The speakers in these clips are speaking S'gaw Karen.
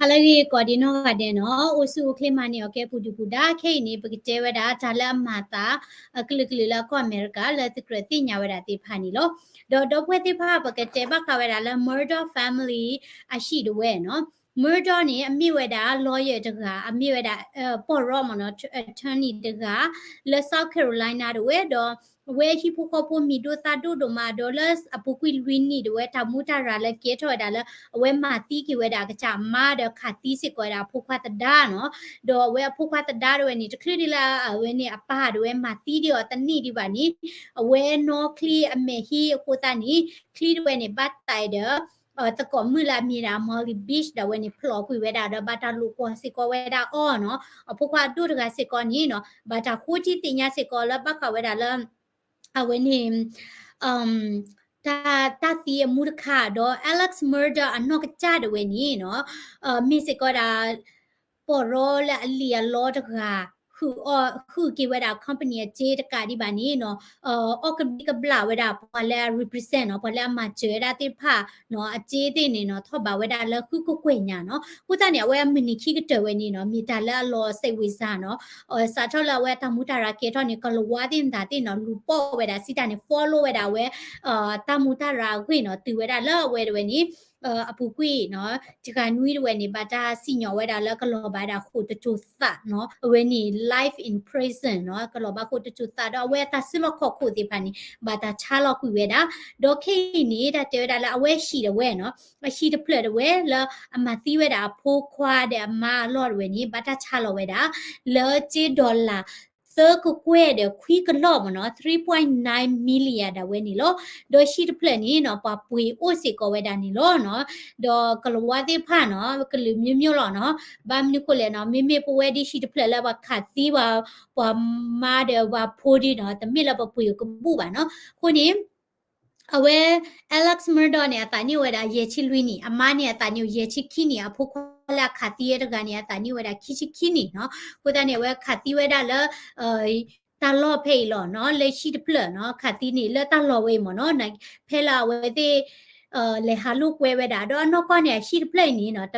ဟါလၢအဂ့ၤကိးဒံးနီၢ်ဂၤဒဲးနီၤ, အိၣ်ဆူၣ်အိၣ်ချ့မၤန့ၢ်အီၤကဲပူၤဒုၣ်ပူၤဒါ, ခဲအံၤန့ၣ် ပကတဲဝဲဒၣ်တၢ်လၢအမၤသး အကလုာ်ကလုာ်လၢအကီၢ်အမဲရကၤ လၢသုကြၢးသ့ၣ်ညါဝဲဒၣ်သ့ၣ်တဖၣ်န့ၣ်လီၤ. ဒီးဒီပုၢ်ဝဲၢ်သ့ၣ်တဖၣ် ပကတဲဘၣ်ဃးဝဲဒၣ်လၢ Murdaugh family အဟံၣ်တဝဲနီၤ. Murdaugh န့ၣ် အမ့ၢ်ဝဲဒၣ် lawyer တဂၤ, အမ့ၢ်ဝဲဒၣ် ပီၢ်ရီမ့ၢ်နီၤ, attorney တဂၤ လၢ South Carolina တဝဲ, ဒီး အဝဲဟံၣ်ဖိဃီဖိမံၤဒိၣ်သၣ်ဒိၣ်ဒိၣ်မး, ဒီးလၢအပူၤကွံာ်လွံၢ်နံၣ်တဝဲ တၢ်မူးတၢ်ရၤလၢကဲထီၣ်ဝဲဒၣ်လၢ အဝဲမၤသံက့ၤဝဲဒၣ်အကစၢ်အမါဒီးခးသံစ့ၢ်ကီးဝဲဒၣ်အဖိခွါသဒါနီၤ. ဒီးအဝဲအဖိခွါသဒါတဝဲန့ၣ် တချုးဒ်လၢအဝဲန့ၣ်အပၢ်တဝဲမၤသံဒံးအီၤတန့ၢ်ဒံးဘၣ်န့ၣ်, အဝဲနီၣ်ချံအမဲာ်ဟံၣ်အဃိသတးန့ၣ် ချံတဝဲန့ၣ် ဘၣ်တၢ်ဒီး သကိးမုၣ်လၢအမ့ၢ်ဒၣ် Molly Beach ဒၣ်ဝဲန့ၣ် ဖျိးကွံာ်ဝဲဒၣ်ဒီး ဘၣ်တၢ်လိာ်ကွီၢ်စ့ၢ်ကီးဝဲဒၣ်အီၤနီၤ. အဖိခွါဒိၣ်တဂၤစ့ၢ်ကီးန့ၣ်နီၤ ဘၣ်တၢ်ဃိထံသ့ၣ်ညါစ့ၢ်ကီးလၢဘၣ်ဃးဝဲဒၣ်လၢ အဝဲန့ၣ် တၢ် တၢ်သံအမူတခါ ဒီး Alex Murdaugh အနီၢ်ကစၢ်ဒၣ်ဝဲန့ၣ်နီၤ မ့ၢ်စ့ၢ်ကီးဒၣ် ပီၢ်ရီလၢအလံာ်အလီတဂၤ ဃုက့ၤဝဲဒၣ် company အစ့တကးဒံးဘၣ်န့ၣ်နီၤ အီၣ်ကဘျံးကဘျၣ်ဝဲဒၣ်ပှၤလၢအ represent နီၤ ပှၤလၢအမၤစၢၤဝဲဒၣ်သ့ၣ်တဖၣ်နီၤ အစ့သ့ၣ်န့ၣ်နီၤ ထီၣ်ဘးဝဲဒၣ်လၢဃုကကွဲၢ်ညါနီၤ. အဃိသတးန့ၣ် အဝဲအမုၢ်နံၤခံကတၢၢ်ဝဲန့ၣ်နီၤ မ့ၢ်တၢ်လၢအလီၤစဲးဝ့ၤစၢ်နီၤ စးထီၣ်လၢအဝဲတၢ်မူးတၢ်ရၤကဲထီၣ်န့ၣ် ကလၤဝါသ့ၣ်မတၤသ့ၣ်နီၤ လူၤပိာ်ဝဲဒၣ်စံးတၢ်န့ၣ် follow ဝဲဒၣ်အဝဲ တၢ်မူးတၢ်ရၤအဂ့ၢ်နီၤ တုၤဝဲဒၣ်လၢအဝဲတဝဲန့ၣ် အပူၤကွံာ်နီၤ တဂၤနွံတဝဲန့ၣ် ဘၣ်တၢ်စံၣ်ညီၣ်ဝဲဒၣ်လၢကလီၤဘၣ်ဒၣ်ဃိာ်တစိၤသးနီၤ အဝဲန့ၣ် life in prison နီၤ ကလီၤဘၣ်ဃိာ်တစိၤသးဒီး အဝဲအတၢ်စုလီၢ်ခီၣ်ခိၣ်သ့ၣ်တဖၣ်န့ၣ် ဘၣ်တၢ်ဆါလီၤကွံာ်ဝဲဒၣ် ဒီးခဲအံၤန့ၣ် တၢ်တဲဝဲဒၣ်လၢအဝဲဟံၣ်တဝဲနီၤ အဟံၣ်တဖျၢၣ်တဝဲလၢအမၤသံဝဲဒၣ်အဖိခွါဒီးအမါအလီၢ်တဝဲန့ၣ် ဘၣ်တၢ်ဆါလီၤဝဲဒၣ် လၢစ့ dollar သၢကကွဲၢ်ဒီးခွံကလီၢ်မ့ၢ်နီၤ three point nine million ဒၣ်ဝဲန့ၣ်လီၤ. ဒီးဟံၣ်တဖျၢၣ်န့ၣ်နီၤ ပှၤပှ့ၤအိၣ်စ့ၢ်ကီးဝဲဒၣ်န့ၣ်လီၤနီၤ. ဒီးကလၤဝါသ့ၣ်တဖၣ်နီၤ ကလုာ်မျိုးမျိုးလီၤနီၤ. ဘၣ်မနုၤဃိလဲၣ်နီၤ မ့မ့ၢ်ပဝဲဒ်ဟံၣ်တဖျၢၣ်လၢပှၤခးသံပှၤ ပှၤမါဒီးပှၤဖိဒ်နီၤ တမ့ၢ်လၢပပှ့ၤကဘူၣ်ဘၣ်နီၤ. အဃိန့ၣ် အဝဲ Alex Murdaugh န့ၣ် အသးနံၣ်အိၣ်ဝဲဒၣ်ယဲၢ်ဆံလွံၢ်နံၣ်, အမါန့ၣ် အသးနံၣ်အိၣ်ယဲၢ်ဆံခံနံၣ်, အဖိခွါလၢအခးသံဝဲတဂၤန့ၣ် အသးနံၣ်အိၣ်ဝဲဒၣ်ခံဆံခံနံၣ်နီၤ. အဃိသတးန့ၣ် အဝဲခးသံဝဲဒၣ်လၢ တၢ်လီၢ်ဖဲအံၤလီၤနီၤ, လၢဟံၣ်တဖျၢၣ်နီၤ, ခးသံန့ၣ်လၢတၢ်လီၢ်ဝဲအံၤမ့ၢ်နီၤ, ဖဲလၢအဝဲသ့ၣ် လဲၤဟးလိာ်ကွဲဝဲဒၣ်, ဒီးအနီၢ်ကီၢ်န့ၣ် အဟံၣ်တဖျၢၣ်အံၤန့ၣ်နီၤ,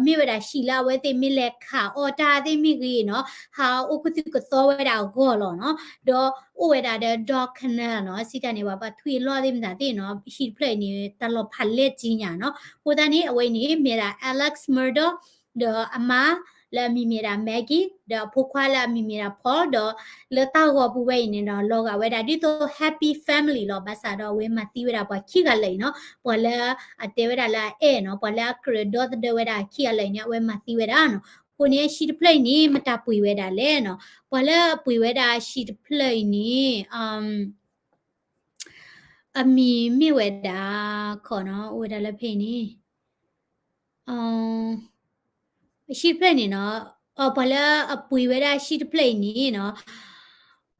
မ့ၢ်ဝဲဒၣ်ဟံၣ်လၢအဝဲသ့ၣ်မ့ၢ်လဲၤခးအီၣ်တၢ်သ့ၣ်မ့ၢ်ဂ့ၤနီၤ, ဟးအိၣ်ကသုၣ်ကသီဝဲဒၣ်အဂီၢ်လီၤနီၤ, ဒီးအိၣ်ဝဲဒၣ်ဒီး Dock Canal နီၤ, စံးတၢ်န့ၣ် ပှၤဘၣ်ထွံၣ်အလီၢ်သ့ၣ်မတၤသ့ၣ်နီၤ, ဟံၣ်တဖျၢၣ်အံၤန့ၣ် တၢ်လီၢ်ဖးလဲၢ်ကၠံညါနီၤ, အဃိသတးန့ၣ် အဝဲအံၤန့ၣ် မ့ၢ်ဒၣ် Alex Murdaugh ဒီးအမါ လၢအမံၤမ့ၢ်ဒၣ် Maggie ဒီးအဖိခွါလၢအမံၤမ့ၢ်ဒၣ် Paul ဒီးလၢတၢ်ဂီၤပူၤဝဲအံၤန့ၣ်ဒီး လီၤဂာ်ဝဲဒၣ်ဒ်သိး Happy Family လီၤ, ဘၣ်ဆၣ်ဒီးအဝဲမၤသံဝဲဒၣ်ပှၤခံဂၤလၢာ်အံၤနီၤ, ပှၤလၢအတဲဝဲဒၣ်လၢအအဲၣ်နီၤ, ပှၤလၢအကြၢးဒီသဒၢဝဲဒၣ်ခံဂၤလၢာ်အံၤန့ၣ် အဝဲမၤသံဝဲဒၣ်နီၤ, အဃိန့ၣ် ဟံၣ်တဖျၢၣ်အံၤန့ၣ် မတၤပှ့ၤဝဲဒၣ်လဲၣ်နီၤ, ပှၤလၢအပှ့ၤဝဲဒၣ်ဟံၣ်တဖျၢၣ်အံၤန့ၣ် အမံၤမ့ၢ်ဝဲဒၣ် ခီနီၤ, အိၣ်ဝဲဒၣ်လၢဖဲအံၤန့ၣ် ဟံၣ်တဖျၢၣ်န့ၣ်နီၤ, ပှၤလၢအပှ့ၤဝဲဒၣ်ဟံၣ်တဖျၢၣ်အံၤန့ၣ်နီၤ,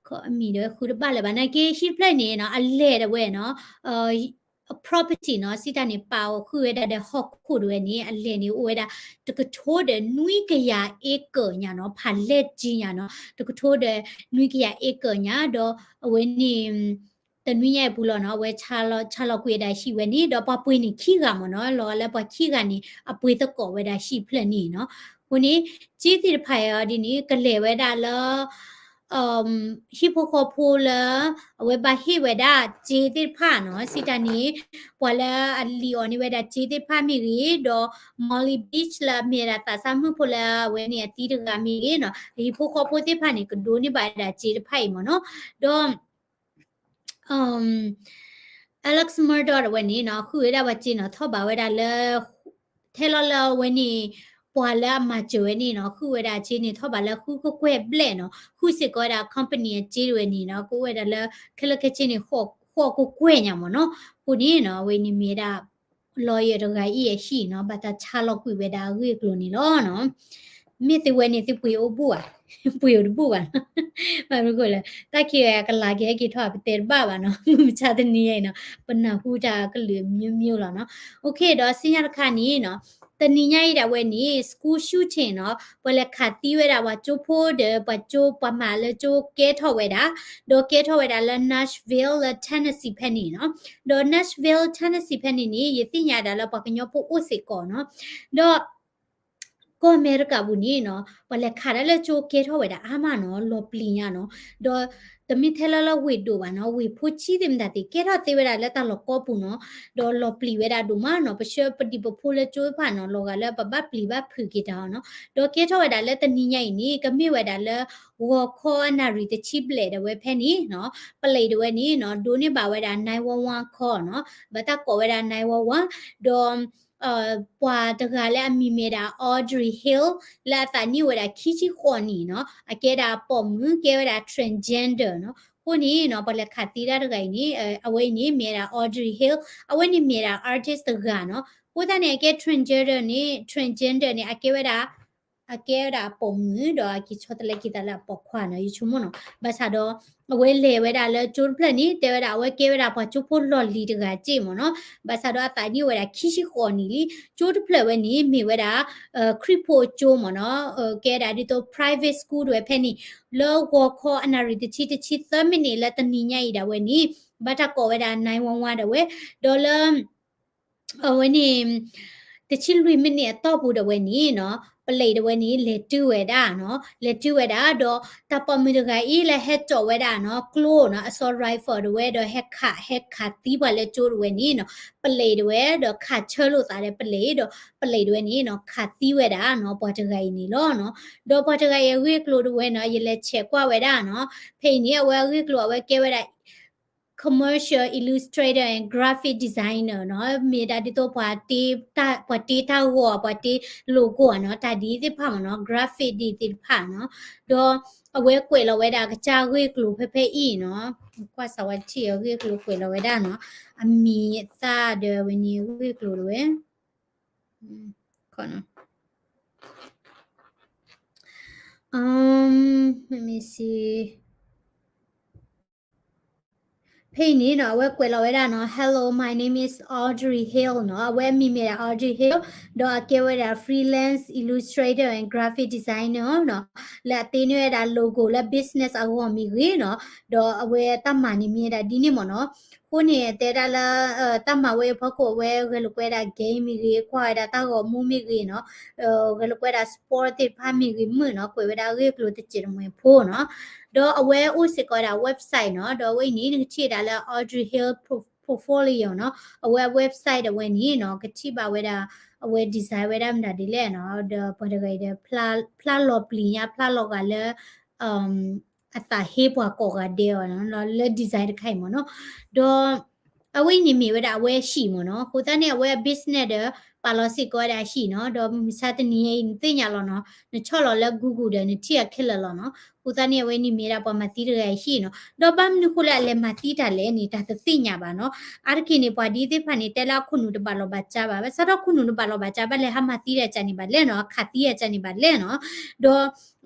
မံၤဒီးဃုတဘၣ်လၢၤဘၣ်နာ်က့ ဟံၣ်တဖျၢၣ်အံၤန့ၣ်နီၤ, အလဲၢ်ဒၣ်ဝဲနီၤ, property နီၤ, စံးတၢ်န့ၣ် ပာ်အီၤဃုာ်ဝဲဒၣ်ဒီးဟီၣ်ခိၣ်ဒၣ်ဝဲန့ၣ် အလဲၢ်န့ၣ်အိၣ်ဝဲဒၣ် တကထိဒီးနွံကယၤ acre ညါနီၤ, ဖးလဲၢ်ကၠံညါနီၤ, တကထိဒီးနွံကယၤ acre ညါ, ဒီးအဝဲန့ၣ် တနွံညါအံၤပူၤလီၤနီၤ, အဝဲဆါလီၤကွံာ်ဝဲဒၣ်ဟံၣ်ဝဲန့ၣ်, ဒီးပှၤပှ့ၤန့ၣ်ခံဂၤမ့ၢ်နီၤ, လီၤလၢပှၤခံဂၤန့ၣ် အပှ့ၤသကိးဝဲဒၣ်ဟံၣ်တဖျၢၣ်န့ၣ်နီၤ, အဃိန့ၣ် စ့သ့ၣ်တဖၣ်အံၤဒ်န့ၣ် ကလဲၤဝဲဒၣ်လၢ ဟံၣ်ဖိဃီဖိလၢ အဝဲဘၣ်ဟ့ၣ်ဝဲဒၣ်စ့သ့ၣ်တဖၣ်နီၤ, စံးတၢ်န့ၣ် ပှၤလၢအလံၣ်အီၤန့ၢ်ဝဲဒၣ်စ့သ့ၣ်တဖၣ်မ့ၢ်ဂ့ၤ, ဒီး Molly Beach လၢအမ့ၢ်ဝဲဒၣ်သးစၢ်မုၣ်ဖိလၢအဝဲန့ၣ်အသံတဂၤမ့ၢ်ဂ့ၤနီၤ, အဟံၣ်ဖိဃီဖိသ့ၣ်တဖၣ်န့ၣ် ကဒိးန့ၢ်ဘၣ်ဝဲဒၣ်စ့တဖၣ်အံၤမ့ၢ်နီၤ, ဒီး Alex Murdaugh တဝဲန့ၣ်နီၤ ဃုဝဲဒၣ်ပှၤစ့နီၤ ထီၣ်ဘးဝဲဒၣ်လၢ ထဲလီၤလၢအဝဲန့ၣ် ပှၤလၢအမၤစၢၤဝဲန့ၣ်နီၤ ဃုဝဲဒၣ်စ့န့ၣ် ထီၣ်ဘးလၢဃုကကွဲၢ်ဘျဲၣ်နီၤ, ဃုစ့ၢ်ကီးဝဲဒၣ် company အစ့တဝဲန့ၣ်နီၤ ကအိၣ်ဝဲဒၣ်လၢ ခဲလၢာ်ခဲဆ့န့ၣ် ဃိးကကွဲၢ်ညါမ့ၢ်နီၤ, အဃိန့ၣ်နီၤ အဝဲန့ၣ်မ့ၢ်ဝဲဒၣ် lawyer တဂၤအံၤအဟံၣ်နီၤ ဘၣ်တၢ်ဆါလီၤကွံာ်ဝဲဒၣ်အဂ့ၢ်အကျိၤန့ၣ်လီၤနီၤ, မ့ၢ်သုဝဲန့ၣ် သုပှ့ၤအိၣ်ဘူၣ်ဧါ, ပှ့ၤအိၣ်တဘူၣ်ဘၣ်နီၤ, ဘၣ်မနုၤဃိလဲၣ် တၢ်ခံဂၤကလၤက့ၤဟဲက့ၤထီၣ် ပတဲတဘၣ်ဘၣ်နီၤ, မုၢ်မဆါတနံၤညါအံၤနီၤ ပနၢ်ဟူတၢ်ကလုာ်မျိုးမျိုးလီၤနီၤ, OK ဒီးစံၣ်ညီၣ်တခါန့ၣ်နီၤ တနံၤညါအံၤဒၣ်ဝဲန့ၣ် school shooting နီၤ ပှၤလဲၤခးသံဝဲဒၣ်ပှၤကၠိဖိဒီးပှၤကၠိ ပှၤမၤလၢကၠိကဲထီၣ်ဝဲဒၣ်, ဒီးကဲထီၣ်ဝဲဒၣ်လၢ Nashville လၢ Tennessee ဖဲန့ၣ်နီၤ, ဒီး Nashville Tennessee ဖဲန့ၣ်န့ၣ် ယသ့ၣ်ညါဒၣ်လၢပှၤကညီဖိအိၣ်စ့ၢ်ကီးနီၤ, ဒီး ကီၢ်အမဲရကၤပူၤန့ၣ်နီၤ ပှၤလဲၤခးတၢ်လၢကၠိကဲထီၣ်ဝဲဒၣ်အါမးနီၤ လီၤပျံၤညါနီၤ, ဒီးတမ့ၢ်ထဲလၢလၢဝ့ၢ်ဒိၣ်ဘၣ်နီၤ ဝ့ၢ်ဖိဆံးသ့ၣ်မတၤသ့ၣ် ကဲထီၣ်သ့ဝဲဒၣ်လၢတၢ်လီၢ်ကီၢ်ပူၤနီၤ, ဒီးလီၤပျံၤဝဲဒၣ်ဒိၣ်မးနီၤ ပဆှၢပဒံးပဖိလၢကၠိတဖၣ်နီၤ လီၤဂာ်လၢပဘၣ်ပျံၤဘၣ်ဖုးက့ၤတၢ်အီၤနီၤ, ဒီးကဲထီၣ်ဝဲဒၣ်လၢတနံၤညါအံၤန့ၣ် ကမ့ၢ်ဝဲဒၣ်လၢ ဂီၤခီအနၣ်ရံၣ်တဆံဘျဲၣ်ဒၣ်ဝဲဖဲန့ၣ်နီၤ ပလံးဒၣ်ဝဲန့ၣ်နီၤ ဒိးန့ၢ်ဘၣ်ဝဲဒၣ် nine one one call နီၤ ဘၣ်တၢ်ကိးဝဲဒၣ် nine one one ဒီး ပှၤတဂၤလၢအမံၤမ့ၢ်ဒၣ် Audrey Hale လၢအသးနံၣ်အိၣ်ဝဲဒၣ်ခံဆံဃိးနံၣ်နီၤ အကဲဒၣ်ပိာ်မုၣ် ကဲဝဲဒၣ် transgender နီၤ, အဃိန့ၣ်နီၤ ပှၤလဲၤခးသံတၢ်တဂၤအံၤန့ၣ် အဝဲအံၤန့ၣ် မ့ၢ်ဝဲဒၣ် Audrey Hale အဝဲန့ၣ်မ့ၢ်ဒၣ် artist တဂၤနီၤ, အဃိသတးန့ၣ် အကဲ transgender န့ၣ် transgender န့ၣ် အကဲဝဲဒၣ် အကဲဝဲဒၣ်အပိာ်မုၣ် ဒီးအက့ၤဆီတလဲက့ၤသးလၢအပိာ်ခွါနီၤ ယဆိကမိၣ်နီၤ, ဘၣ်ဆၣ်ဒီး အဝဲလဲၤဝဲဒၣ်လၢကၠိတဖျၢၣ်န့ၣ် တဲဝဲဒၣ်အဝဲကဲဝဲဒၣ်ပှၤကၠိဖိလီၢ်လံၤတဂၤစ့ၢ်မ့ၢ်နီၤ, ဘၣ်ဆၣ်ဒီးအသးနံၣ်အိၣ်ဝဲဒၣ်ခံဆံဃိးနံၣ်လံ, ကၠိတဖျၢၣ်ဝဲန့ၣ် မ့ၢ်ဝဲဒၣ် ခရံာ်ဖိကၠိမ့ၢ်နီၤ, ကဲဒၣ်ဒ်သိး private school ဒၣ်ဝဲဖဲန့ၣ်, လၢဂီၤခီအနၣ်ရံၣ်တဆံ တဆံသၢမံးနံးလၢတနံၤညါအံၤဒၣ်ဝဲန့ၣ် ဘၣ်တၢ်ကိးဝဲဒၣ် nine one one ဒၣ်ဝဲ, ဒီးလၢ အဝဲန့ၣ် တဆံလွံၢ်မံးနံးအတီၢ်ပူၤဒၣ်ဝဲန့ၣ်နီၤ, ပလံးဒၣ်ဝဲန့ၣ် လဲၤတုၤဝဲဒၣ်နီၤ, လဲၤတုၤဝဲဒၣ် ဒီးတၢ်ပိာ်မုၣ်တဂၤအံၤလၢဟဲစိာ်ဝဲဒၣ်နီၤ ကျိနီၤ assault rifle ဒၣ်ဝဲ ဒီးဟဲခး ဟဲခးသံပှၤလၢကၠိဒၣ်ဝဲန့ၣ်နီၤ, ပလံးဒၣ်ဝဲ ဒီးခးဆၢလိာ်သးဒီးပလံး ဒီးပလံးဒၣ်ဝဲန့ၣ်နီၤ ခးသံဝဲဒၣ်နီၤ ပှၤတဂၤအံၤန့ၣ်လီၤနီၤ, ဒီးပှၤတဂၤအံၤအဂ့ၢ်အကျိၤဒၣ်ဝဲနီၤ ယလဲၤဆဲးကွၢ်ဝဲဒၣ်နီၤ, ဖဲအံၤန့ၣ် အဝဲအဂ့ၢ်အကျိၤအဝဲကဲဝဲဒၣ် commercial illustrator and graphic designer နီၤ, မ့ၢ်ဒၣ်ဒ်သိးပှၤတ့ ပှၤတ့တၢ်ဂီၤ ပှၤတ့ logo နီၤ, တၢ်ဒ်သ့ၣ်တဖၣ်မ့ၢ်နီၤ graphic ဒ်သ့ၣ်တဖၣ်နီၤ, ဒီးအဝဲကွဲးလီၤဝဲဒၣ်ကစၢ်အဂ့ၢ်အကျိၤဖဲဖဲအံၤနီၤ, ကွၢ်စးဝဲထံၣ်အဂ့ၢ်အကျိၤကွဲးလီၤဝဲဒၣ်နီၤ, အမံၤအသၣ်ဒီးဝဲန့ၣ်အဂ့ၢ်အကျိၤဒၣ်ဝဲ Let me see. ဖဲအံၤန့ၣ်နီၤ အဝဲကွဲးလီၤဝဲဒၣ်နီၤ Hello, my name is Audrey Hale နီၤ, အဝဲအမံၤမ့ၢ်ဒၣ် Audrey Hale ဒီးအကဲဝဲဒၣ် freelance illustrator and graphic designer နီၤ, လၢအတ့န့ၢ်ဝဲဒၣ် logo လၢ business အဂီၢ်မ့ၢ်ဂ့ၤနီၤ, ဒီးအဝဲတၢ်မၤန့ၣ်မ့ၢ်ဝဲဒၣ်ဒ်န့ၣ်မ့ၢ်နီၤ, အဃိန့ၣ် တဲဒၣ်လၢ တၢ်မၤဝဲအဖီခိၣ် အဝဲဂဲၤလိာ်ကွဲဒၣ် game မ့ၢ်ဂ့ၤ, ကွၢ်ဝဲဒၣ်တၢ်ဂီၤမူမ့ၢ်ဂ့ၤနီၤ, ဂဲၤလိာ်ကွဲဒၣ် sport သ့ၣ်တဖၣ်မ့ၢ်ဂ့ၤမုၣ်နီၤ, ကွဲးဝဲဒၣ်အဂ့ၢ်အကျိၤတစဲးတမှဲၤဖိနီၤ, ဒီးအဝဲအိၣ်စ့ၢ်ကီးဝဲဒၣ် website နီၤ, ဒီးအဝဲအံၤန့ၣ် နကထံၣ်ဝဲဒၣ်လၢ Audrey Hale pro- portfolio နီၤ, အဝဲ website ဒၣ်ဝဲန့ၣ်နီၤ ကထံၣ်ဘၣ်ဝဲဒၣ် အဝဲ design ဝဲဒၣ်မတၤဒ်လဲၣ်နီၤ, ဒီးပှၤတဂၤအံၤဒီး ဖျါလီၤပျံၤညါ ဖျါလီၤဂာ်လၢ အသးဟ့ပှၤကိးဂၤဒဲးအီၤနီၤ လၢ design တခါအံၤမ့ၢ်နီၤ, ဒီး အဝဲအံၤန့ၣ်မ့ၢ်ဝဲဒၣ်အဝဲဟံၣ်မ့ၢ်နီၤ, အဃိသတးန့ၣ် အဝဲအ business ဒီး ပာ်လီၤစ့ၢ်ကီးဝဲဒၣ်အဟံၣ်နီၤ, ဒီးမုၢ်မဆါတနံၤအံၤနသ့ၣ်ညါလီၤနီၤ, နဆီၣ်လီၤလၢ Google ဒီးနထံၣ်အီၤခဲလၢာ်လီၤနီၤ, အဃိသတးန့ၣ် အဝဲန့ၣ်မ့ၢ်ဝဲဒၣ်ပှၤမၤသံတဂၤအဟံၣ်နီၤ, ဒီးဘၣ်မနုၤဃိလၢအလဲၤမၤသံတၢ်လဲၣ်န့ၣ် တၢ်တသ့ၣ်ညါဘၣ်နီၤ, အါတက့ၢ်န့ၣ် ပှၤဒ်သ့ၣ်တဖၣ်န့ၣ် တဲလၢအခိၣ်နူာ်တဘၣ်လီၢ်ဘၣ်စးဘၣ်, ဘၣ်ဆၣ်ဒီးခိၣ်နူာ်တဘၣ်လီၢ်ဘၣ်စး ဘၣ်လဲၤဟးမၤသံဒၣ်ကန့ၣ်ဘၣ်လဲၣ်နီၤ, ခးသံဒၣ်ကန့ၣ်ဘၣ်လဲၣ်နီၤ, ဒီး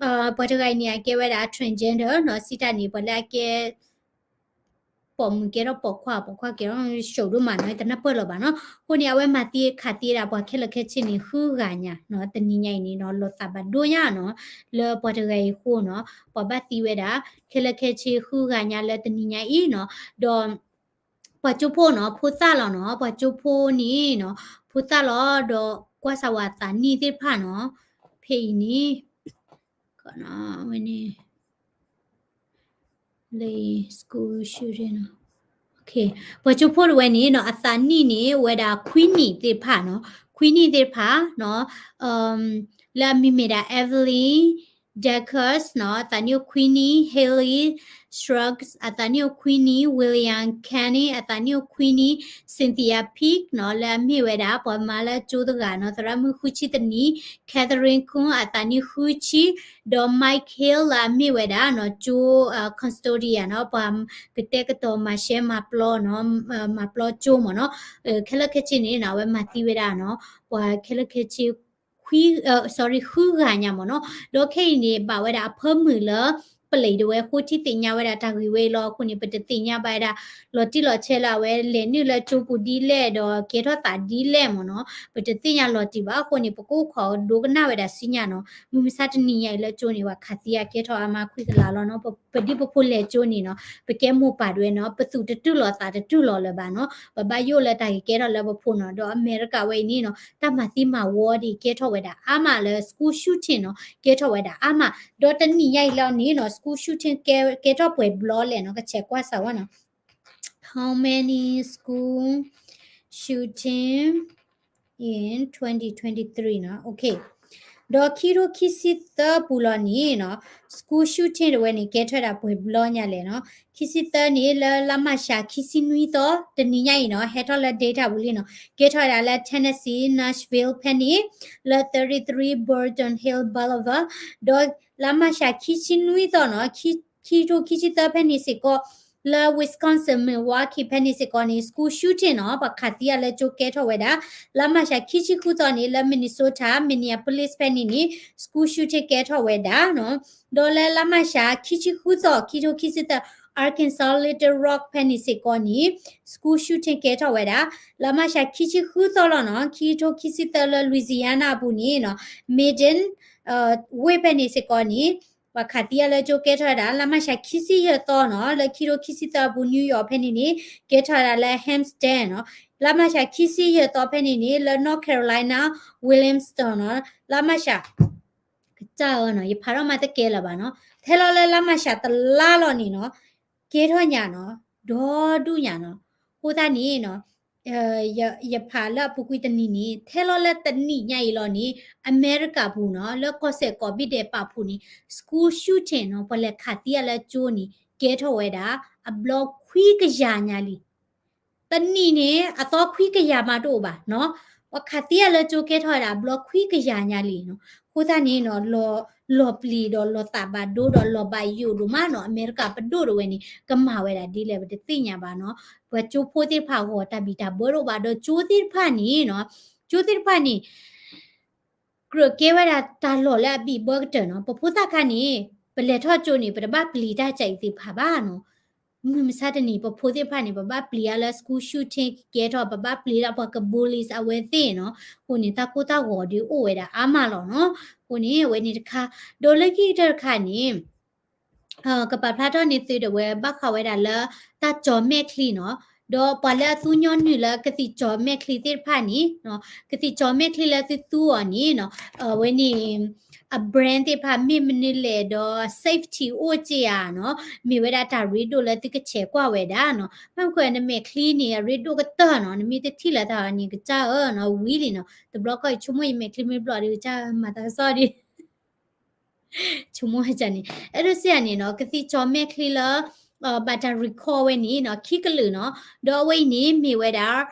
ပှၤတဂၤအံၤန့ၣ် အကဲဝဲဒၣ် transgender နီၤ, စံးတၢ်န့ၣ် ပှၤလၢအကဲ ပိာ်မုၣ်ကဲထီၣ်ပိာ်ခွါ ပိာ်ခွါကဲထီၣ် ရှုံးဒိၣ်မးနီၤ တနၢ်ပၢၢ်လီၤဘၣ်နီၤ, အဃိန့ၣ် အဝဲမၤသံခးသံဒၣ်ပှၤခဲလၢာ်ခဲဆ့န့ၣ် ဃုဂၤညါနီၤ, တနံၤညါအံၤန့ၣ်နီၤ လီၤသးဘၣ်ဒိၣ်ညါနီၤ, လၢပှၤတဂၤအံၤအဃိနီၤ, ပှၤဘၣ်သံဝဲဒၣ် ခဲလၢာ်ခဲဆ့ဃုဂၤညါလၢတနံၤညါအံၤနီၤ, ဒီး ပှၤကၠိဖိနီၤ ဖိသၣ်လီၤနီၤ, ပှၤကၠိဖိန့ၣ်နီၤ ဖိသၣ်လီၤ ဒီးကွၢ်စၢ်ဝဲအသးနံၣ်သ့ၣ်တဖၣ်နီၤ, ဖဲအံၤန့ၣ် ဝဲန့ၣ် လၢ school children နီၤ, ပှၤကၠိဖိတဝဲန့ၣ်နီၤ အသးနံၣ်န့ၣ် အိၣ်ဝဲဒၣ်ခွံနံၣ်သ့ၣ်တဖၣ်နီၤ, ခွံနံၣ်သ့ၣ်တဖၣ်နီၤ, လၢအမံၤမ့ၢ်ဒၣ် Evelyn Deckers နီၤ, အသးနံၣ်အိၣ်ခွံနံၣ်, Haley Shrugs အသးနံၣ်အိၣ်ခွံနံၣ်, William Canning အသးနံၣ်အိၣ်ခွံနံၣ်, Cynthia Peake နီၤ, လၢအမ့ၢ်ဝဲဒၣ် ပှၤမၤလၢကၠိတဂၤနီၤ, သရၣ်မုၣ်ဃုဆံတနံၣ်, Catherine Kuhn အသးနံၣ်ဃုဆံ, ဒီး Mike Hill လၢအမ့ၢ်ဝဲဒၣ်နီၤ ကၠိ custodian နီၤ, ပှၤကတဲာ်ကတီၤမၤရှဲမၤပျီနီၤ, မၤပျီကၠိမ့ၢ်နီၤ, ခဲလၢာ်ခဲဆ့န့ၣ်နီၤ အဝဲမၤသံဝဲဒၣ်နီၤ, ပှၤခဲလၢာ်ခဲဆ့ ခွံ sorry ဃုဂၤညါမ့ၢ်နီၤ, ဒီးခဲအံၤန့ၣ် ဘၣ်ဝဲဒၣ်အဖၢမုၢ်လၢ ပလံးဒဝဲ ဃိထံသ့ၣ်ညါဝဲဒၣ်တၢ်ဂ့ၢ်ဝဲအံၤလီၤ. အဃိန့ၣ် ပတသ့ၣ်ညါဘၣ်ဝဲဒၣ် လီၤတံၢ်လီၤဆဲးလၢအဝဲလဲၤနုာ်လၢကၠိပူၤဒ်လဲၣ်ဒီးကဲထီၣ်သးဒ်လဲၣ်မ့ၢ်နီၤ, ပတသ့ၣ်ညါလီၤတံၢ်ဘၣ်. အဃိန့ၣ် ပကအိၣ်ခိးဒိကနၣ်ဝဲဒၣ်စံညါနီၤ. မုၢ်မဆါတနံၤညါအံၤလၢကၠိန့ၣ် ပှၤခးသံအကဲထီၣ်အါမးခွံကလးလီၤနီၤ. ပဒ်ပဖိလဲၤကၠိန့ၣ်နီၤ ပကဲမိၢ်ပၢ်ဒဝဲနီၤ ပသူၣ်တတူၢ်လိာ်သးတတူၢ်လိာ်လၢၤဘၣ်နီၤ. ပဘၣ်ယိၣ်လၢတၢ်ဂ့ၢ်ကဲထီၣ်လၢပဖိနီၤ. ဒီးအမဲရကၤဝဲအံၤန့ၣ်နီၤ တၢ်မၤသံမၤဝီဒ်အံၤကဲထီၣ်ဝဲဒၣ်အါမးလၢ school shooting နီၤ ကဲထီၣ်ဝဲဒၣ်အါမး. ဒီးတနံၤညါအံၤလီၤန့ၣ်နီၤ school shooting ကဲ ကဲထီၣ်ပှဲၤဘျီလဲၣ်နီၤ ကဆဲးကွၢ်စၢၤဝဲနီၤ. How many school shooting in twenty twenty-three နီၤ. ဒီးခံထိခံဆံသၢပူၤလီၤန့ၣ်နီၤ school shooting တဝဲန့ၣ် ကဲထီၣ်ဝဲဒၣ်ပှဲၤဘျီညါလဲၣ်နီၤ. ခံဆံသၢန့ၣ် လၢလါမၢ်ၡးခံဆံနွံသီ တနံၤညါအံၤနီၤ ဟဲထီၣ်လၢ data ပူၤလံနီၤ ကဲထီၣ်ဝဲဒၣ်လၢ Tennessee Nashville ဖဲန့ၣ် လၢ thirty-three Burton Hill Boulevard ဒီးလါမၢ်ၡးခံဆံနွံသီနီၤ ခံထိခံဆံသၢဖဲန့ၣ်စ့ၢ်ကီး လၢ Wisconsin Milwaukee ဖဲန့ၣ်စ့ၢ်ကီးန့ၣ် school shooting နီၤ ပှၤခးသံအလၢကၠိကဲထီၣ်ဝဲဒၣ်. လါမၢ်ၡးခံဆံဃုသီန့ၣ် လၢ Minnesota Minneapolis ဖဲန့ၣ်န့ၣ် school shooting ကဲထီၣ်ဝဲဒၣ်နီၤ. ဒီးလၢလါမၢ်ၡးခံဆံဃုသီ ခံထိခံဆံသၢ Arkansas Little Rock ဖဲန့ၣ်စ့ၢ်ကီးန့ၣ် school shooting ကဲထီၣ်ဝဲဒၣ်. လါမၢ်ၡးခံဆံဃုသီလီၤနီၤ ခံထိခံဆံသၢလၢ Louisiana အပူၤန့ၣ်နီၤ Medina ဝ့ၢ်ဖဲန့ၣ်စ့ၢ်ကီးန့ၣ် ပှၤခးသံအလၢကၠိကဲထီၣ်ဝဲဒၣ်. လါမၢ်ၡးခံဆံယဲၢ်သီနီၤ လၢခံထိခံဆံသၢအပူၤ New York ဖဲန့ၣ်န့ၣ် ကဲထီၣ်ဝဲဒၣ်လၢ Hampton နီၤ. လါမၢ်ၡးခံဆံယဲၢ်သီဖဲန့ၣ်န့ၣ် လၢ North Carolina Williamston နီၤ လါမၢ်ၡး ကစၢ်ဧၢနီၤ ယဖးထီၣ်မးတကဲလၢၤဘၣ်နီၤ. ထဲလီၤလၢလါမၢ်ၡးတလါလီၤန့ၣ်နီၤ ကဲထီၣ်ညါနီၤ ဒီဒူၣ်ညါနီၤ. အဃိသတးန့ၣ်နီၤ ယဖးလၢအပူၤကွံာ်တနံၤန့ၣ် ထဲလီၤလၢတနံၤညါအံၤလီၤန့ၣ် အမဲရကၤပူၤနီၤ လၢကီၢ်စဲၣ်ကိးဘ့ၣ်ဒဲးပာ်ဖှိၣ်န့ၣ် school shooting နီၤ ပှၤလဲၤခးသံအလၢကၠိန့ၣ် ကဲထီၣ်ဝဲဒၣ် အဘျီခွံကယၤညါလံ. တနံၤန့ၣ် အသီခွံကယၤမးတအိၣ်ဘၣ်နီၤ. ပှၤခးသံအလၢကၠိကဲထီၣ်ဝဲဒၣ်အဘျီခွံကယၤညါလံနီၤ. အဃိသတးန့ၣ်နီၤ လီၤပျံၤဒီးလီၤသးဘၣ်ဒိဒီးလီၤဘၣ်ယိၣ်ဒိၣ်မးနီၤ အမဲရကၤပဒိၣ်တဝဲန့ၣ် ကမၤဝဲဒၣ်ဒ်လဲၣ် ပတသ့ၣ်ညါဘၣ်နီၤ. ပှၤကၠိဖိသ့ၣ်တဖၣ်အဂီၢ် တၢ်ဘံၣ်တၢ်ဘၢတအိၣ်ဘၣ်ဒီးကၠိသ့ၣ်တဖၣ်န့ၣ်နီၤ ကၠိသ့ၣ်တဖၣ်န့ၣ် ကြၢးကဲဝဲဒၣ်တၢ်လီၢ်လၢအဘံၣ်ဘၢကတၢၢ်နီၤ. ပဖိသၣ်ခါန့ၣ် ပလဲၤထီၣ်ကၠိန့ၣ် ပတဘၣ်ပျံၤတၢ်ကဲအံၤသ့ၣ်တဖၣ်ဘၣ်နီၤ. မုၢ်မဆါတနံၤ ပဖိသ့ၣ်တဖၣ်န့ၣ် ပဘၣ်ပျံၤအါလၢ school shooting ကဲထီၣ် ပဘၣ်ပျံၤလၢပှၤက bullies အဝဲသ့ၣ်နီၤ. အဃိန့ၣ် တၢ်ကိၢ်တၢ်ဂီၤဒုးအိၣ်ဝဲဒၣ်အါမးလီၤနီၤ. အဃိန့ၣ် အဝဲန့ၣ်တခါ ဒီးလၢခံကတၢၢ်တခါန့ၣ် ကပာ်ဖျါထီၣ်န့ၢ်သုဒၣ်ဝဲ ဘၣ်ဃးဝဲဒၣ်လၢ တၢ်ကၠီၤမဲာ်ချံနီၤ, ဒီးပှၤလၢအသူညီနုၢ်လၢကသံၣ်ကၠီၤမဲာ်ချံသ့ၣ်တဖၣ်န့ၣ်, ကသံၣ်ကၠီၤမဲာ်ချံလၢသုသူအီၤန့ၣ်နီၤ, အဝဲန့ၣ် အ brand သ့ၣ်တဖၣ်မ့ၢ်မနုၤလဲၣ်ဒီး safety အိၣ်က့ဧါနီၤ, မ့ၢ်ဝဲဒၣ်တၢ်ရ့ဒိၣ်လၢသုကဆဲးကွၢ်ဝဲဒၣ်နီၤ. ဘၣ်မနုၤဃိနမဲာ်ချံန့ၣ် အရ့ဒိၣ်ကတၢၢ်နီၤ, နမ့ၢ်တထံၣ်လၢၤတၢ်န့ၣ် ကစၢ်ဧၢနီၤ, ဝံၤလံနီၤ, တဘျီဃီအံၤဆိကမိၣ်ယမဲာ်ချံမ့ၢ်ဘျီၣ်ဒီး ကစၢ်မၤသးကစီၣ်ဒီး ဆိကမိၣ်ဝဲဒ်န့ၣ်, အဲၣ်ဒိးစံးန့ၣ်နီၤ, ကသံၣ်ကၠီၤမဲာ်ချံလၢ ဘၣ်တၢ် recall ဝဲန့ၣ်နီၤ, ခံကလုာ်နီၤ, ဒီးအဝဲအံၤန့ၣ် မ့ၢ်ဝဲဒၣ်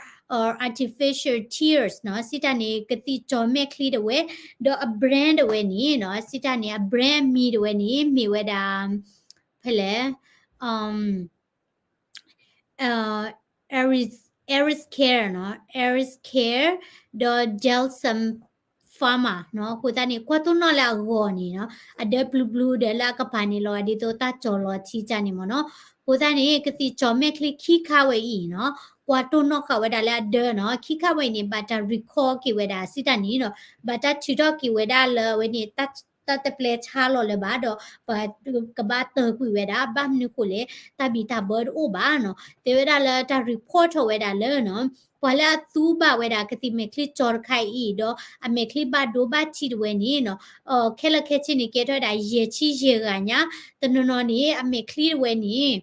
artificial tears နီၤ, စံးတၢ်န့ၣ် ကသံၣ်ကၠီၤမဲာ်ချံတဝဲ, ဒီးအ brand တဝဲန့ၣ်နီၤ, စံးတၢ်န့ၣ် အ brand အမံၤတဝဲန့ၣ် မ့ၢ်ဝဲဒၣ် ဖဲလဲၣ် Eris, Eris Care နီၤ, Eris Care ဒီး Delsam Pharma နီၤ. အဃိသတးန့ၣ် ကွၢ်တိၢ်နီၣ်လၢအဂီၢ်န့ၣ်နီၤ, အဒၢပျူၤပျူၤဒီးလၢအကပၤန့ၣ်လီၤဂာ်ဒ်သိးတၢ်ကၠီၤလီၤထံကၢ်န့ၣ်မ့ၢ်နီၤ. အဃိသတးန့ၣ် ကသံၣ်ကၠီၤမဲာ်ချံခံခါဝဲအံၤနီၤ, ကွၢ်တိၢ်နီၣ်ဃာ်ဝဲဒၣ်လၢအဒၢနီၤ, ခံခါဝဲအံၤန့ၣ် ဘၣ်တၢ် recall က့ၤဝဲဒၣ်စံးတၢ်န့ၣ်နီၤ, ဘၣ်တၢ်ထုးထီၣ်က့ၤဝဲဒၣ်လၢအဝဲန့ၣ် တၢ်တပျဲဆါလီၤလၢၤဘၣ်ဒီး ပှၤကဘၣ်တၢၢ်ကွံာ်ဝဲဒၣ်, ဘၣ်မနုၤဃိလဲၣ် တၢ်ဘံၣ်တၢ်ဘၢတအိၣ်ဘၣ်နီၤ. တဲဝဲဒၣ်လၢတၢ် report ထီၣ်ဝဲဒၣ်လၢနီၤ, ပှၤလၢအသူဘၣ်ဝဲဒၣ်ကသံၣ်မဲာ်ချံကၠီၤတခါအံၤဒီး အမဲာ်ချံဘၣ်ဒိဘၣ်ထံးတဝဲန့ၣ်နီၤ, ခဲလၢာ်ခဲဆ့န့ၣ် ကဲထီၣ်ဝဲဒၣ်ယဲၢ်ဆံယဲၢ်ဂၤညါ, တနီၤနီၤန့ၣ် အမဲာ်ချံတဝဲန့ၣ်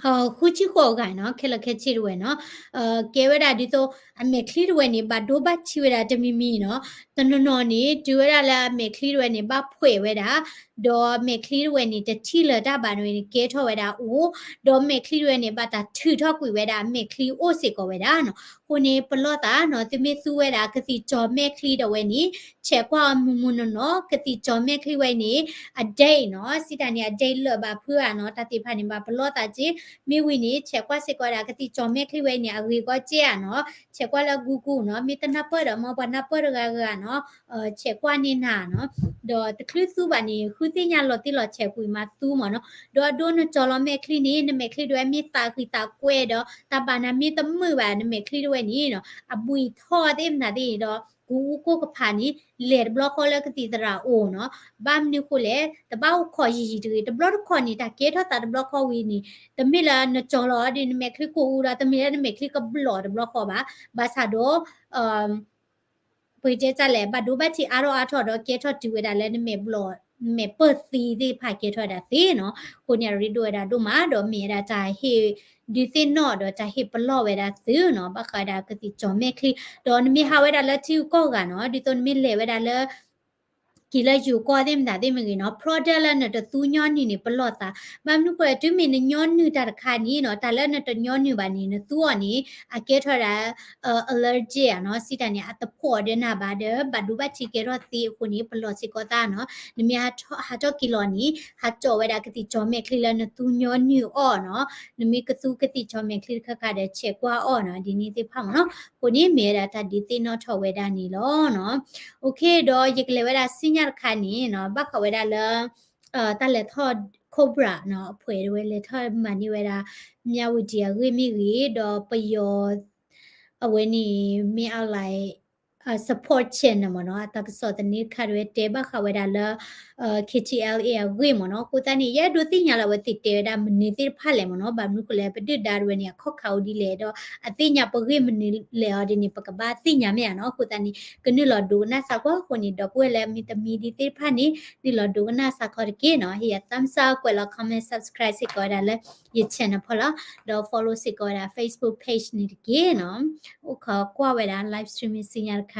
ဃုဆံဃိးဂၤနီၤ, ခဲလၢာ်ခဲဆ့တဝဲနီၤ, ကဲဝဲဒၣ်ဒ်သိး အမဲာ်ချံတဝဲန့ၣ် ဘၣ်ဒိဘၣ်ထံးဝဲဒၣ်တမံၤမံၤနီၤ, တနီၤနီၤန့ၣ် တုၤဝဲဒၣ်လၢအမဲာ်ချံတဝဲန့ၣ် ဘၣ်ဖှဲးဝဲဒၣ်, ဒီးမဲာ်ချံတဝဲန့ၣ် တထံၣ်လၢၤတၢ်ဘၣ်န့ၣ် ကဲထီၣ်ဝဲဒၣ်အိၣ်, ဒီးမဲာ်ချံတဝဲန့ၣ် ဘၣ်တၢ်ထုးထီၣ်ကွံာ်ဝဲဒၣ် အမဲာ်ချံအိၣ်စ့ၢ်ကီးဝဲဒၣ်နီၤ. အဃိန့ၣ် ပလီၢ်သးနီၤ, သုမ့ၢ်သူဝဲဒၣ်ကသံၣ်ကၠီၤမဲာ်ချံတဝဲန့ၣ် ဆဲးကွၢ်အီၤမုၢ်မုၢ်နီၢ်နီၢ်, ကသံၣ်ကၠီၤမဲာ်ချံဝဲန့ၣ် အ date နီၤ, စံးတၢ်န့ၣ် အ date လၢာ်ဘၣ်ဖုးဧါနီၤ, တၢ်သ့ၣ်တဖၣ်န့ၣ် ဘၣ်ပလီၢ်သးက့ၤ, မ့ၢ်ဝံၤန့ၣ် ဆဲးကွၢ်စ့ၢ်ကီးဝဲဒၣ် ကသံၣ်ကၠီၣ်မဲာ်ချံဝဲန့ၣ် အဂ့ၤကီကဲဧါနီၤ, ဆဲးကွၢ်လၢ Google နီၤ, မ့ၢ်တနၢ်ပၢၢ်ဒီး မ်ပှၤနၢ်ပၢၢ်တဂၤဂၤနီၤ, ဆဲးကွၢ်န့ၢ်နၤနီၤ, ဒီးတချုးသူဘၣ်န့ၣ် ဃုသ့ၣ်ညါလီၤတံၢ်လီၤဆဲးကွံာ်မၤသူမ့ၢ်နီၤ, ဒီးအဒိနကၠီၣ်လီၤမဲာ်ချံန့ၣ် နမဲာ်ချံဒၣ်ဝဲမ့ၢ်သးဃံးသးကွဲဒီး တၢ်ဘၣ်နၤမ့ၢ်တမုာ်ဘၣ် နမဲာ်ချံဒၣ်ဝဲန့ၣ်နီၤ, အဘှံးထီၣ်သ့ၣ်မနုၤသ့ၣ်ဒီး ကူအူကိၢ်ကဖးန့ၣ် လဲၤတဘျီဃီလၢကသံၣ်သရၣ်အိၣ်နီၤ, ဘၣ်မနုၤဃိလဲၣ် တဘၣ်အိၣ်ခိးယံာ်ယံာ်တဂ့ၤ, တဘျီတခီၣ်န့ၣ် တၢ်ကဲထီၣ်သးတဘျီဃီဝံၤန့ၣ် တမ့ၢ်လၢနကၠီၣ်လီၤဒီး နမဲာ်ချံကိၢ်အူဒီး တမ့ၢ်လၢနမဲာ်ချံကဘျီၣ်တဘျီဃီဘၣ်, ဘၣ်ဆၣ်ဒီး ပကတဲတၢ်လဲၣ် ဘၣ်ဒိဘၣ်ထံးအါထီၣ်အါထီၣ်ဒီး ကဲထီၣ်တုၤဝဲဒၣ်လၢနမဲာ်ဘျီၣ် မဲာ်ပၢၢ်သံသ့ၣ်တဖၣ်ကဲထီၣ်ဝဲဒၣ်သ့နီၤ, အဃိန့ၣ် အရ့ဒိၣ်ဝဲဒၣ်ဒိၣ်မး ဒီးမ့ၢ်ဝဲဒၣ်တၢ်ဟ့ၣ်ဒုးသ့ၣ်နီၣ်ဒီးတၢ်ဟ့ၣ်ပလီၢ်ဝဲဒၣ်သုနီၤ, ဘၣ်ဃးဝဲဒၣ်ကသံၣ်ကၠီၣ်မဲာ်ချံ, ဒီးနမ့ၢ်ဟးဝဲဒၣ်လၢထံဂုၤကီၢ်ဂၤနီၤ, ဒ်သိးနမ့ၢ်လဲၤဝဲဒၣ်လၢ က့ၤလၢယိၤကီၢ်သ့ၣ်မနုၤသ့ၣ်မ့ၢ်ဂ့ၤနီၤ, product လၢနတသူညီနုၢ်န့ၣ် ပလီၢ်သး, ဘၣ်မနုၤဃိလဲၣ် တုၤမ့ၢ်နညီနုၢ်တၢ်တခါန့ၣ်နီၤ, တၢ်လၢနတညီနုၢ်ဘၣ်န့ၣ် နသူအီၤန့ၣ် အကဲထီၣ်ဒၣ် allergy နီၤ, စံးတၢ်န့ၣ် အတဖိးဒီးနၤဘၣ်ဒီး ဘၣ်ဒိဘၣ်ထံးကဲထီၣ်သ့အဃိန့ၣ် ပလီၢ်စ့ၢ်ကီးသးနီၤ, နမ့ၢ်ဟးထီၣ်က့ၤလီၤန့ၣ် ဟးကၠီၣ်ဝဲဒၣ်ကသံၣ်ကၠီၣ်မဲာ်ချံလၢနသူညီနုၢ်အီၤနီၤ, နမ့ၢ်ကသူကသံၣ်ကၠီၣ်မဲာ်ချံတခါခါဒီး ဆဲးကွၢ်အီၤနီၤ, ဒ်န့ၣ်သ့ၣ်တဖၣ်မ့ၢ်နီၤ, အဃိန့ၣ်မ့ၢ်ဝဲဒၣ်တၢ်ဒုးသ့ၣ်နီၣ်ထီၣ်ဝဲဒၣ်န့ၣ်လီၤနီၤ. အိၣ်ခ့ ဒီးယကလဲၤဝဲဒၣ်စံၣ်ညီၣ်တခါန့ၣ်နီၤ, ဘၣ်ဃးဝဲဒၣ်လၢ တၢ်လဲၤထီၣ် Cobra နီၤ, အဖှဲးတဝဲလဲၤထီၣ်မၤန့ၢ်ဝဲဒၣ် မြဝတီ အဂ့ၢ်မ့ၢ်ဂ့ၤ, ဒီးပယီၤ အဝဲန့ၣ် မ့ၢ်အလၢ support channel မ့ၢ်နီၤ, အတၢ်ကစီၣ်သန့တခါတဝဲတဲဘၣ်ဃးဝဲဒၣ်လၢ KTLA အဂ့ၢ်မ့ၢ်နီၤ, အဃိသတးန့ၣ် ယအဲၣ်ဒိးသ့ၣ်ညါလၢအဝဲသ့ၣ်တဲဝဲဒၣ်မနုၤသ့ၣ်တဖၣ်လဲၣ်မ့ၢ်နီၤ, ဘၣ်မနုၤဃိလဲၣ် ပဒုၣ်ဒါတဝဲန့ၣ် အခီၣ်ခါအိၣ်ဒ်လဲၣ်ဒီး အသ့ၣ်ညါပဂ့ၢ်မနုၤလဲၣ်အီၤဒ်န့ၣ် ပကဘၣ်သ့ၣ်ညါမ့ၢ်ဧါနီၤ, အဃိသတးန့ၣ် ကနုာ်လီၤဒိကနၣ်စ့ၢ်ကီးအဃိန့ၣ် ဒီပုၢ်ဝဲၢ်လၢမ့ၢ်တမံဒံးသ့ၣ်တဖၣ်န့ၣ် နုာ်လီၤဒိကနၣ်စ့ၢ်ကီးတက့ၢ်နီၤ, ဟ့ၣ်ယၤ thumbs up ကွဲးလီၤ comment subscribe စ့ၢ်ကီးဝဲဒၣ်လၢယ channel ဖီလာ်, ဒီး follow စ့ၢ်ကီးဝဲဒၣ် Facebook page န့ၣ်တက့ၢ်နီၤ, အိၣ်ခိးကွၢ်ဝဲဒၣ် live streaming စံၣ်ညီၣ်တခါ